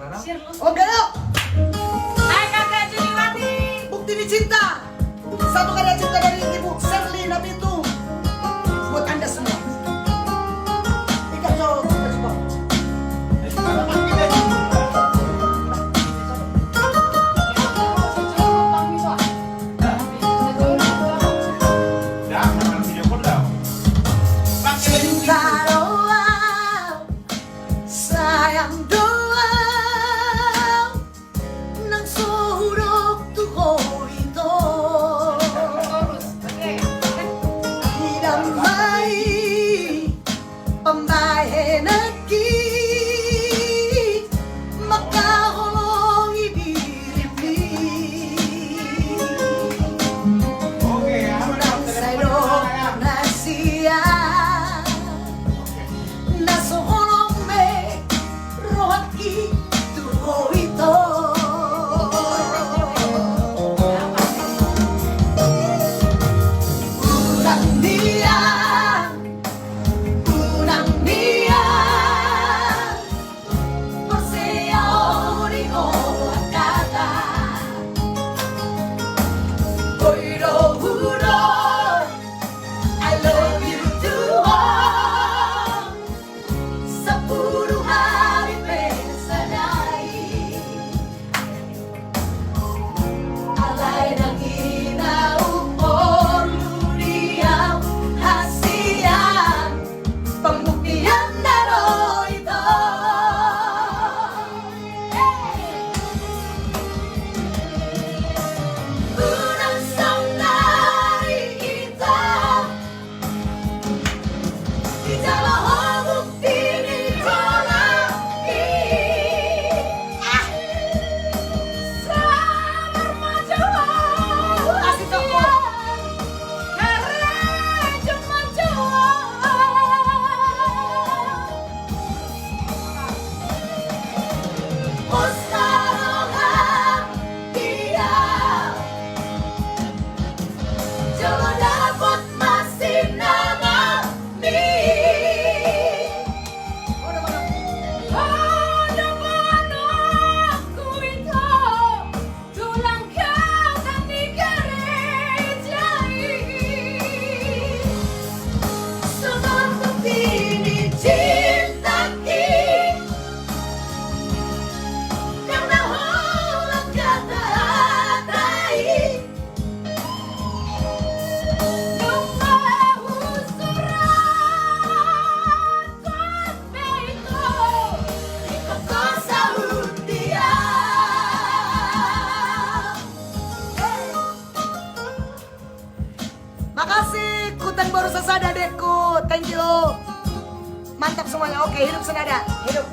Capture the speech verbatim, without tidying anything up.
Oke, yuk. Hai, Kakak Juniwati. Bukti ni cinta. Satu karya cinta dari Ibu Sherly Napitu. Buat Anda semua. Ikan jauh, kita coba. Cinta doang, sayang doang, nang so hudok tu ho ito. Didamai pambahenanki, mangkaholongi dirimi. Unang sai dok na sian, na so holong be rohangki tu ho ito. Unang nian, unang nian, porsea ho di ho angkata. Boi do hudok I love you tu ho, sampulu hali pe sadari. Alai nang i na umporlu di au hasian, pambuktian na do ito. Unang saonari ito, dijalo ho bukti ni jolma i. Ah. Sabar ma jo. Kasih toko. Karejo ma jo. Pos ma roham di au, jolo dapot ma sinamotmi. Olo manokku ito, tulang kata ni gareja i. Songon bukti ni cintaki, nang na holan kata-kata i. Nunga husurat be ito, ingkon ho saut di au. Makasih, Kuta ni Boru Sasada, adekku. Thank you. Mantap semuanya. Oke, hidup senada. Hidup.